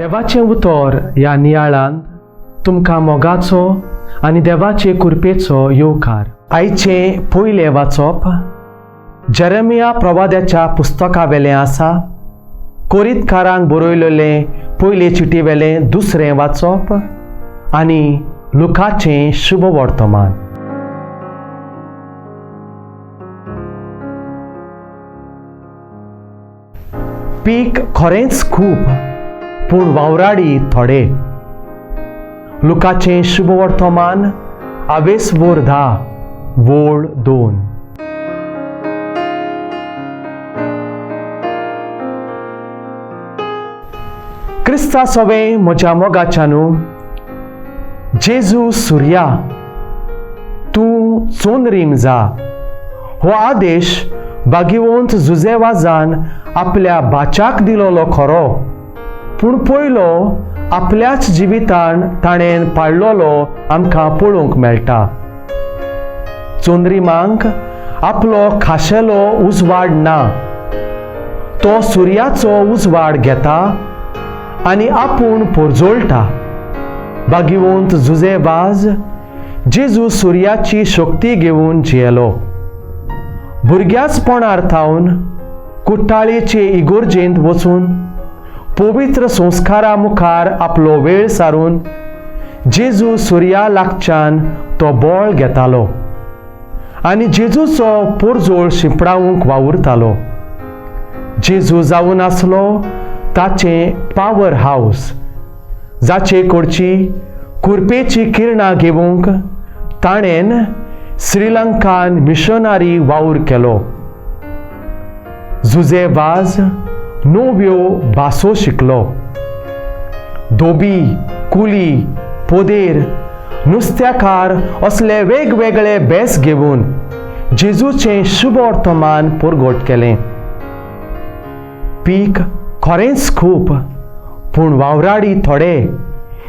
देवाचें उतर ह्या नियाळांत तुमकां मोगाचो आनी देवाचे कृपेचो येवकार. आयचें पयलें वाचप जेरेमिया प्रवाद्याच्या पुस्तका वेलें आसा. कोरीतकारांक बरयलेलें पयले चिटी वेलें दुसरें वाचप आनी लुकाचें शुभ वर्तमान. पीक खरेंच खूब पूण वावराडी थोडे. लुकाचें शुभ वर्तमान आवेस वोर 10 वोळ 2. क्रिस्ता सवे म्हज्या मोगाच्यानू, जेजू सुर्या तूं चोंदरीम जा हो आदेश बागिवंत जुजेवाजान आपल्या बाच्याक दिलोलो खरो, पूण पयलो आपल्याच जिवितान ताणें पाळलोलो आमकां पळोवंक मेळटा. चंद्रिमांक आपलो खाशेलो उजवाड ना, तो सुर्याचो उजवाड घेता आनी आपूण पोरजोळटा. बागिवंत जुजेवाज जेजू सुर्याची शक्ती घेवन जियेलो. भुरग्याचपणार थावन कुट्टाळेचे इगोर्जेंत वचून पवित्र संस्कारा मुखार आपलो वेळ सारून जेजू सुर्या लागच्यान तो बळ घेतालो आनी जेजूचो पोरजोळ शिंपडावंक वावुरतालो. जेजू जावन आसलो ताचें पावर हावस, जाचे कडची कुरपेची किरणां घेवंक ताणें श्रीलंकान मिशनरी वावर केलो. जुजे वाज नव्यो भासो शिकलो. धोबी, कुली, पोदेर, नुस्त्याकार असले वेगवेगळे बेस घेवन जेजूचें शुभ वर्तमान परगट केलें. पीक खरेंच खूब पूण वावराडी थोडे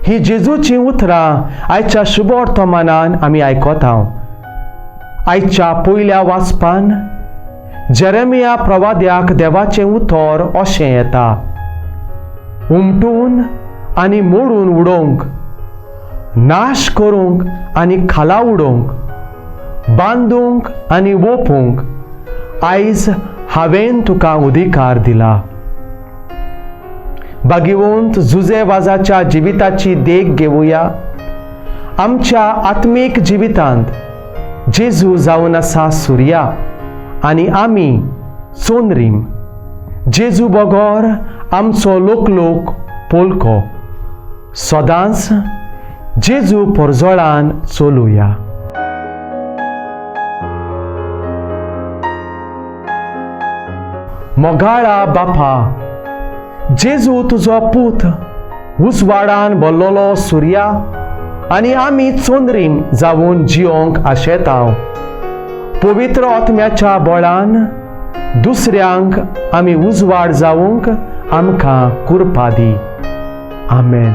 ही जेजूचीं उतरां आयच्या शुभ वर्तमानान आमी आयकता. आयच्या पयल्या वाचपान जेरेमिया प्रवाद्याक देवाचें उतर अशें येता, उमटून आनी मोडून उडोवंक, नाश करूंक आनी खाला उडोवंक, बांदूंक आनी वोपूंक आयज हांवें तुका अधिकार दिला. बागिवंत जुजे वाजाच्या जिविताची देख घेवया. आमच्या आत्मीक जिवितांत जेजू जावन आसा सुर्या आनी आमी चोंद्रीम. जेजू बगर आमचो लोकलोक पोलको. सदांच जेजू पोरजोळान चलुया. मोगाळा बापा, जेजू तुजो पूत उजवाडान भरलेलो सुर्या आनी आमी चोंद्रीम जावन जियोंक आशेता. पवित्र आत्म्याच्या बळान दुसऱ्यांक आमी उजवाड जावंक आमकां कृपा दी. आमेन.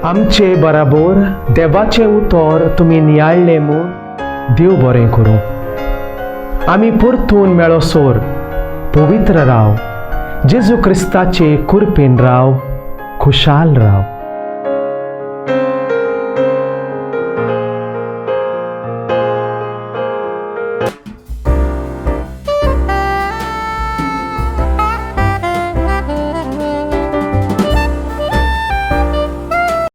आमचे बराबर देवाचें उतर तुमी नियाळ्ळें म्हूण देव बरें करूं. आमी परतून मेळोसर पवित्र राव, जेजू क्रिस्ताचे कृपेन राव, खुशाल राव.